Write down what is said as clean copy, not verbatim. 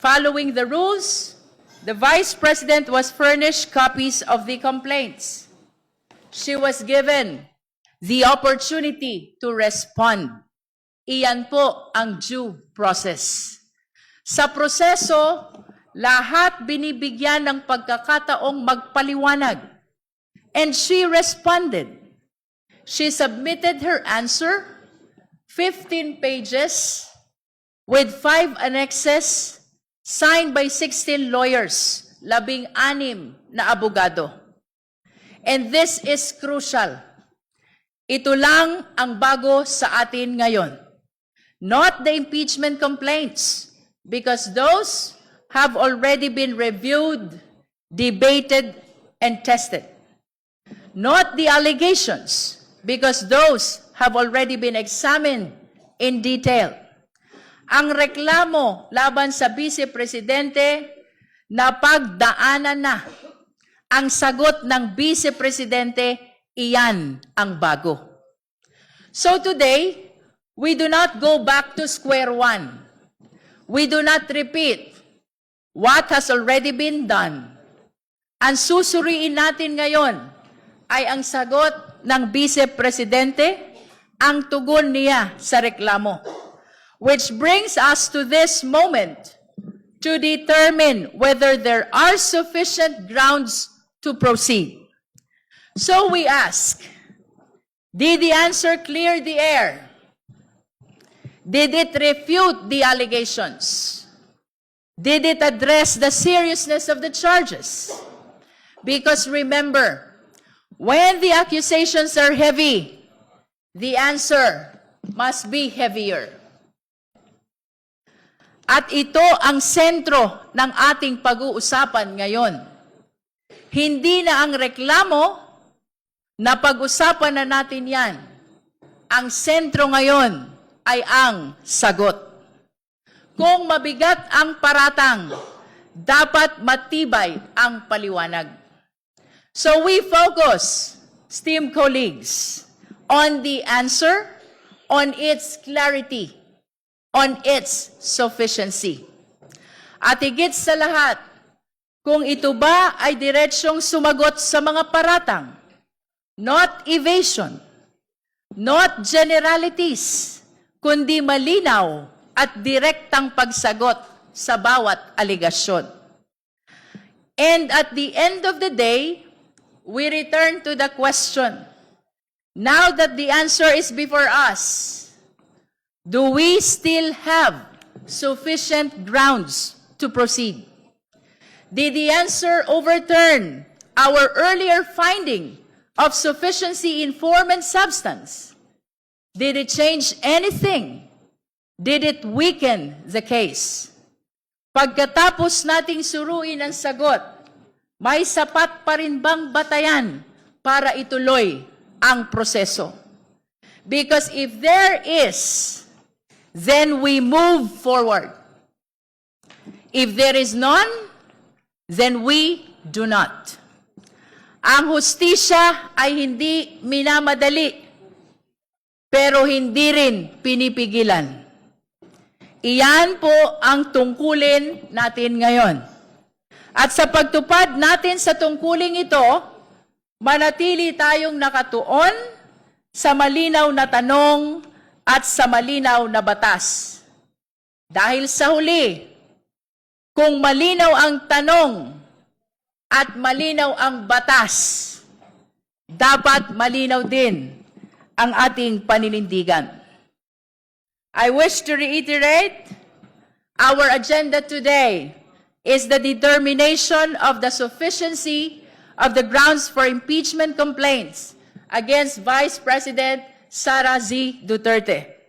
Following the rules, the Vice President was furnished copies of the complaints. She was given the opportunity to respond. Iyan po ang due process. Sa proseso, lahat binibigyan ng pagkakataong magpaliwanag. And she responded. She submitted her answer, 15 pages, with 5 annexes, signed by 16 lawyers, 16 na abogado. And this is crucial. Ito lang ang bago sa atin ngayon. Not the impeachment complaints, because those have already been reviewed, debated, and tested. Not the allegations, because those have already been examined in detail. Ang reklamo laban sa Vice Presidente na pagdaanan na. Ang sagot ng Vice Presidente, iyan ang bago. So today, we do not go back to square one. We do not repeat what has already been done. Ang susuriin natin ngayon ay ang sagot ng Vice Presidente, ang tugon niya sa reklamo. Which brings us to this moment to determine whether there are sufficient grounds to proceed. So we ask, did the answer clear the air? Did it refute the allegations? Did it address the seriousness of the charges? Because remember, when the accusations are heavy, the answer must be heavier. At ito ang sentro ng ating pag-uusapan ngayon. Hindi na ang reklamo, na pag-usapan na natin yan. Ang sentro ngayon ay ang sagot. Kung mabigat ang paratang, dapat matibay ang paliwanag. So we focus, esteemed colleagues, on the answer, on its clarity, on its sufficiency. At higit sa lahat, kung ito ba ay diretsyong sumagot sa mga paratang, not evasion, not generalities, kundi malinaw at direktang pagsagot sa bawat aligasyon. And at the end of the day, we return to the question, now that the answer is before us, do we still have sufficient grounds to proceed? Did the answer overturn our earlier finding of sufficiency in form and substance? Did it change anything? Did it weaken the case? Pagkatapos nating suruin ang sagot, may sapat pa rin bang batayan para ituloy ang proseso? Because if there is, then we move forward. If there is none, then we do not. Ang hustisya ay hindi minamadali, pero hindi rin pinipigilan. Iyan po ang tungkulin natin ngayon. At sa pagtupad natin sa tungkuling ito, manatili tayong nakatuon sa malinaw na tanong at sa malinaw na batas. Dahil sa huli, kung malinaw ang tanong at malinaw ang batas, dapat malinaw din ang ating paninindigan. I wish to reiterate, our agenda today is the determination of the sufficiency of the grounds for impeachment complaints against Vice President Sara Z. Duterte.